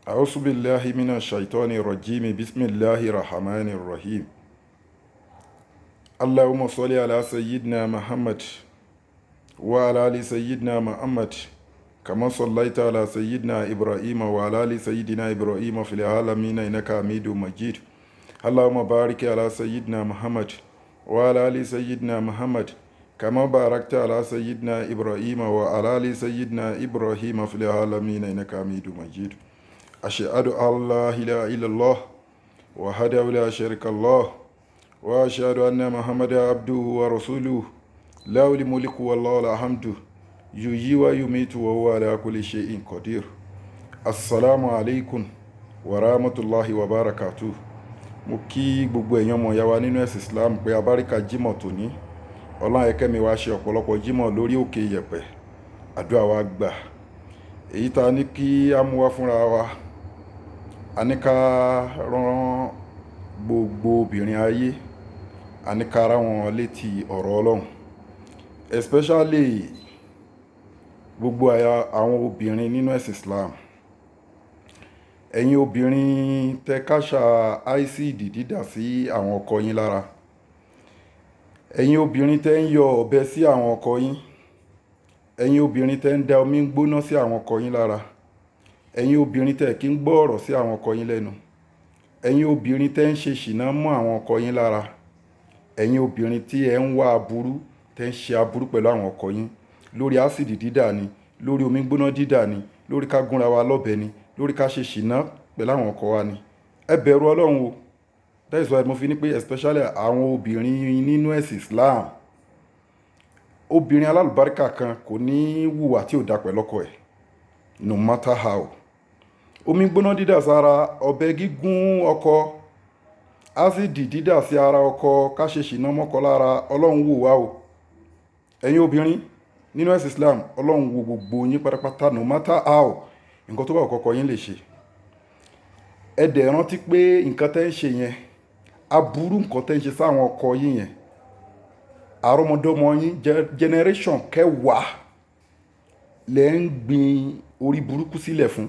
A'udhu billahi minash shaitani rajim. Bismillahir rahmanir rahim. Allahumma salli ala sayyidina Muhammad wa ala ali sayyidina Muhammad kama sallaita ala sayyidina Ibrahim wa ala ali sayyidina Ibrahim fil alamin innaka Hamidum Majid. Allahumma barik ala sayyidina Muhammad wa ala ali sayyidina Muhammad kama barakta ala sayyidina Ibrahim wa ala ali sayyidina Ibrahim fil alamin innaka Hamidum Majid. Ashhadu an la ilaha illallah wahdahu la sharika lah wa ashhadu anna Muhammadan abduhu wa rasuluhu lahul mulku wa lahul hamdu yuhyi wa yumitu wa huwa ala kulli shay'in qadir. Assalamu alaikum wa rahmatullahi wa barakatuh. Mo kí gbogbo ẹ̀yin ọmọ ìyá wa nínú ẹ̀sìn Islam pé abáríkà Jímọ̀ tòní. Ọlọ́run ẹ̀kẹ́mi wa ṣe ọ̀pọ̀lọpọ̀ Jímọ̀ lórí òkè ìyẹ̀pẹ̀. Àdúrà wa gbà. Èyí ta ní kí á mú wá fúnra wa. A ní ká rán gbogbo obìnrin ayé. A ní ká rán wọn létí ọ̀rọ̀ Ọlọ́run. Especially gbogbo àwọn obìnrin nínú ẹ̀sìn Islam. Ẹ̀yin obìnrin tẹ káṣá ásíìdì dídà sí àwọn ọkọ yín lára. Ẹ̀yin obìnrin tẹ ń yọ ọ̀bẹ sí àwọn ọkọ yín. Ẹ̀yin obìnrin tẹ ń da omi gbóná sí àwọn ọkọ yín lára. Ẹ̀yin obìnrin tẹ kí ń gbọ́ ọ̀rọ̀ sí àwọn ọkọ yín lẹ́nu. Ẹ̀yin obìnrin tẹ ń ṣe ṣìnà mọ́ àwọn ọkọ yín lára. Ẹ̀yin obìnrin tí ẹ ń wá aburú, tẹ ń ṣe aburú pẹ̀lú àwọn ọkọ yín. Lórí ásíìdì dídà ni, lórí omi gbóná dídà ni, lórí ká gúnra wa lọ́bẹ ni, lórí ká ṣe ṣìnà pẹ̀lú àwọn ọkọ wa ni. Ẹ bẹ̀rù Ọlọ́run o. That is why mo fi ní pé especially àwọn obìnrin nínú ẹ̀sìn Islam. Obìnrin alálùbáríkà kan kò ní wùwà tí ò dá pẹ̀lú ọkọ ẹ̀, no matter how. Omi gbóná dídà sára, ọ̀bẹ gígún ọkọ, ásíìdì dídà sí ara ọkọ, ká ṣe ṣìnà mọ́kọ lára, Ọlọ́run wò wá o. Ẹ̀yin obìnrin nínú ẹ̀sìn Islam, Ọlọ́run wo gbogbo yín pátápátá, no matter how nǹkan tó bá wù kọ́kọ yín lè ṣe. Ẹ dẹ̀ rántí pé nǹkan tẹ́ ń ṣe yẹn, aburú nǹkan tẹ́ ń ṣe sáwọn ọkọ yín yẹn, àrọ́mọdọ́mọ yín generation kẹwàá lẹ ń gbin orí burúkú sílẹ̀ fún.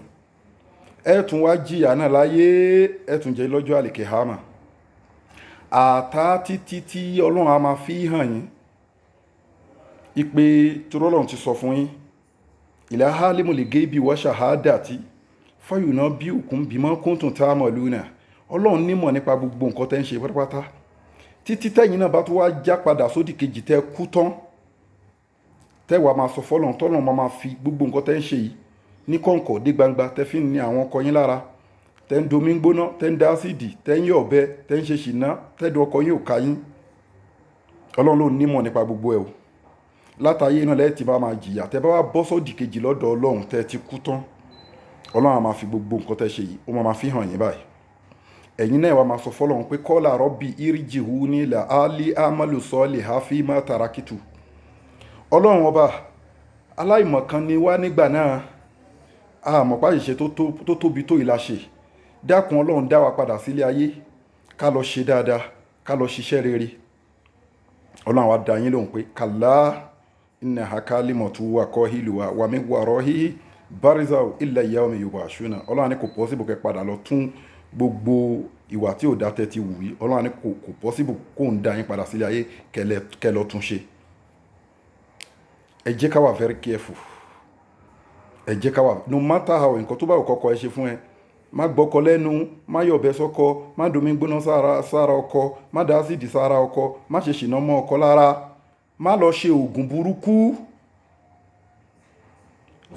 Ẹ tún wá jìyà náà láyé, ẹ tún jẹ lọ́jọ́ àlìkìhámà. Àtá títí tí Ọlọ́run a máa fi hàn yín. Ìpè tí Ọlọ́run ti sọ fún yín. Ila alimul gaibi wa shahadati fayunabbi'ukum bima kuntum ta'maluna. Ọlọ́run nímọ̀ nípa gbogbo nǹkan tẹ́ ń ṣe pátápátá. Títí tẹ́yìn náà bá tún wá já padà sódì kejì tẹ́ kú tán, tẹ́ wàá máa sọ fọ́lọ́run, tọ́lọ́run máa máa fi gbogbo nǹkan tẹ́ ń ṣe yìí ní kọ̀ǹkọ̀ dé gbangba, tẹ́ fi ń ní àwọn ọkọ yín lára, tẹ́ ń domi gbóná, tẹ́ ń dá ásíìdì, tẹ́ ń yọ̀ ọ̀bẹ, tẹ́ ń ṣe ṣìnà, tẹ́dùn ọkọ yín ò ká yín. Ọlọ́run ló nímọ̀ nípa gbogbo ẹ̀ o. Látayé náà lẹ́ẹ̀ tí bá máa jìyà, tẹ́ bá wá bọ́ sódì kejì lọ́dọ̀ Ọlọ́run tẹ́ ti kú tán, Ọlọ́run á máa fi gbogbo nǹkan tẹ́ ṣe yìí, ó máa máa fi hàn yín báyìí. Ẹ̀yin náà wá máa sọ fọ́lọ́run pé qala rabbi irji'uni la'alli a'malu salihan fima tarakitu. Ọlọ́run ọba aláìmọ̀kan ni wá nígbà náà. A mọ̀ pé àṣìṣe tó tóbi tó yìí la ṣe. Dákun Ọlọ́run, dá wa padà sílé ayé, ká lọ ṣe dáadáa, ká lọ ṣiṣẹ́ rere. Ọlọ́run á wá dá yín lóhùn pé kalla innaha kalimatu huwa qailuha wa min wara'ihim barzakh ila yawmi yub'athuna. Ọlọ́run á ní kò possible kẹ́ padà lọ tún gbogbo ìwà tí ò dá tẹ́ ti wù yìí. Ọlọ́run á ní kò possible kó ń dá yín padà sílé ayé kẹ́ lọ tún ṣe. Ẹ jẹ́ ká wà very careful. Ẹ jẹ́ ká wà, no matter how nǹkan tó bá wù kọ́kọ́ ẹ ṣe fún ẹ, má gbọ́kọ lẹ́nu, má yọ̀bẹ sọ́kọ, má domi gbóná sára ọkọ, má dá ásíìdì sára ọkọ, má ṣe ṣìnà mọ́ ọkọ lára, má lọ ṣe òògùn burúkú.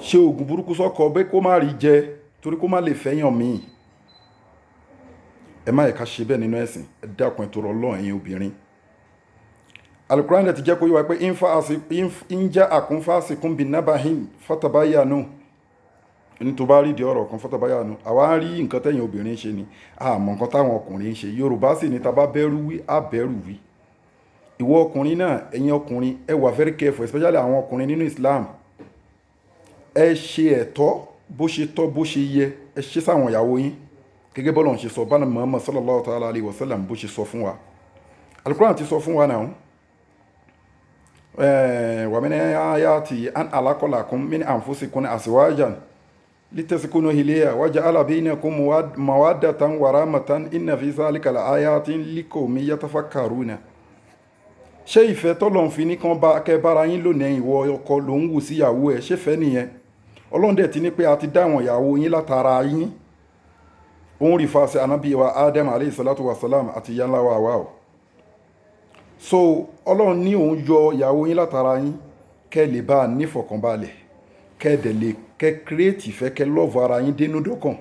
Ṣe òògùn burúkú sọ́kọ bẹ́ẹ̀ kó má rí jẹ torí kó má lè fẹ́yàn míì. Ẹ má yẹ ká ṣe bẹ́ẹ̀ nínú ẹ̀sìn. Ẹ dákun, ẹ torí Ọlọ́run, ẹ̀yin obìnrin. Al-Qur'an ti jẹ́ kó yé wa pé in ja'akum fasiqun binaba'in fatabayyanu. Ní tó bá rí ìdí ọ̀rọ̀ kan, fatabayyanu. Àwa ń rí nǹkan tẹ́yin obìnrin ṣe ni, a mọ̀ nǹkan táwọn ọkùnrin ń ṣe. Yorùbá sì ní ta bá bẹ́rù wí, á bẹ́rù wí. Ìwọ ọkùnrin náà, ẹ̀yin ọkùnrin, ẹ wà very careful, especially àwọn ọkùnrin nínú Islam. Ẹ ṣe ẹ̀tọ́ bó ṣe tọ́, bó ṣe yẹ, ẹ ṣe sáwọn ìyàwó yín. Gẹ́gẹ́ bọ́lọ́run ṣe sọ, bá Muhammad sallallahu ta'ala alayhi wa sallam bó ṣe sọ fún wa. Al-Qur'an ti sọ fún wa náà. Wa min ayati an khalaqa lakum min anfusikum azwajan. Litaskunu ilayha wa ja'ala bainakum mawaddatan wa rahmatan, inna fi zalika la ayatin liqawmin yatafakkaruna. Ṣé ìfẹ́ tọ́lọ́run fi ní kán bá kẹ́ bára yín lónìí, ìwọ ọkọ ló ń wù sí ìyàwó ẹ̀, ṣé fẹ́ nìyẹn? Ọlọ́run dẹ̀ ti ní pé a ti dá àwọn ìyàwó yín látara yín. Òun rí fàṣẹ ànábì wa Adam alayhi salatu wa salam àti ìyá ńlá wa Hawa o. So Ọlọ́run ní òun yọ ìyàwó yín látara yín kẹ́ lè bá a nífọ̀kànbalẹ̀, kẹ́ dẹ̀ lè kẹ́ create ìfẹ́, kẹ́ love ara yín dénú dọ́kàn.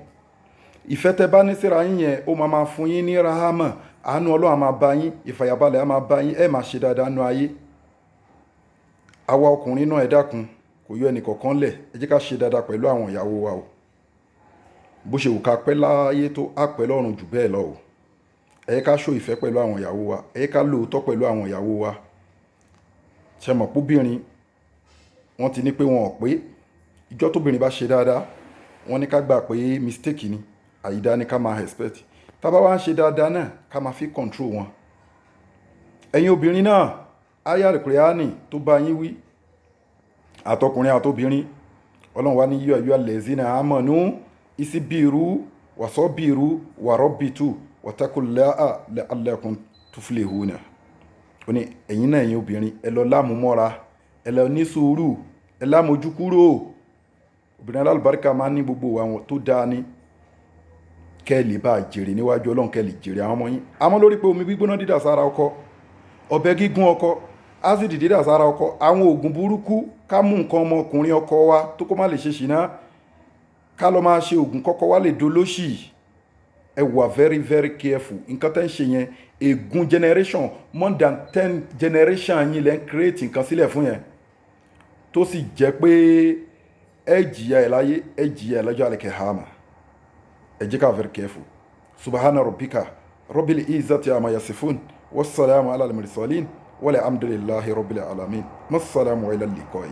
Ìfẹ́ tẹ́ bá ní síra yín yẹn, ó máa máa fún yín ní rahama, àánú Ọlọ́run á máa bá yín, ìfàyàbalẹ̀ á máa bá yín, ẹ máa ṣe dáadáa nínú ayé. Àwa ọkùnrin náà, ẹ dákun, kò yọ ẹnì kọ̀ọ̀kan lẹ̀, ẹ jẹ́ ká ṣe dáadáa pẹ̀lú àwọn ìyàwó wa o. Bó ṣe wù ká pẹ́ láyé tó, á pẹ́ lọ́run jù bẹ́ẹ̀ lọ o. Ẹ jẹ́ ká show ìfẹ́ pẹ̀lú àwọn ìyàwó wa, ẹ jẹ́ ká lóòótọ́ pẹ̀lú àwọn ìyàwó wa. Ṣé mọ̀ pé obìnrin, wọ́n ti ní pé wọn ò pé. Ìjọ́ tóbìnrin bá ṣe dáadáa, wọ́n ní ká gbà pé mistake ni, àìda ni ká máa expect. Tá bá wá ń ṣe dáadáa náà, ká máa fi control wọn. Ẹ̀yin obìnrin náà, ayah Al-Qur'ani tó bá yín wí, àtọkùnrin àtobìnrin, Ọlọ́run wá ní ya ayyuhal lazina amanu isbiru wasabiru warabitu wattaqullaha la'allakum tuflihuna. Ó ní ẹ̀yin náà, ẹ̀yin obìnrin, ẹ lọ lámúmọ́ra, ẹ lọ ní sùúrù, ẹ lámojú kúrò. Obìnrin alálùbáríkà máa ń ní gbogbo àwọn tó dáa ní kẹ́ lè bá jèrè níwájú Ọlọ́run, kẹ́ lè jèrè àwọn ọmọ yín. Àmọ́ lórí pé omi gbígbóná dídà sára ọkọ, ọbẹ̀ gígún ọkọ, ásìdì dídà sára ọkọ, àwọn oògùn burúkú, ká mú nǹkan ọmọkùnrin ọkọ wa tó kó má lè ṣe ṣìnà, ká lọ máa ṣe oògùn kọ́kọ́ wa lè dolóṣì. Ẹ wà very very careful. Nǹkan tẹ́ ń ṣe yẹn, ègún generation, more than 10 generation yín lẹ́ ń create nǹkan sílẹ̀ fún yẹn, tó sì jẹ́ pé ẹ jìyà ẹ̀ láyé, ẹ jìyà ẹ̀ lọ́jọ́ àlùkìyámà. Ẹ jẹ́ ká very careful. Subhana rabbika rabbil izzati amma yasifun, wassalamu ala al-mursalin, walhamdulillahi rabbil alamin. Massalamu ila liqai.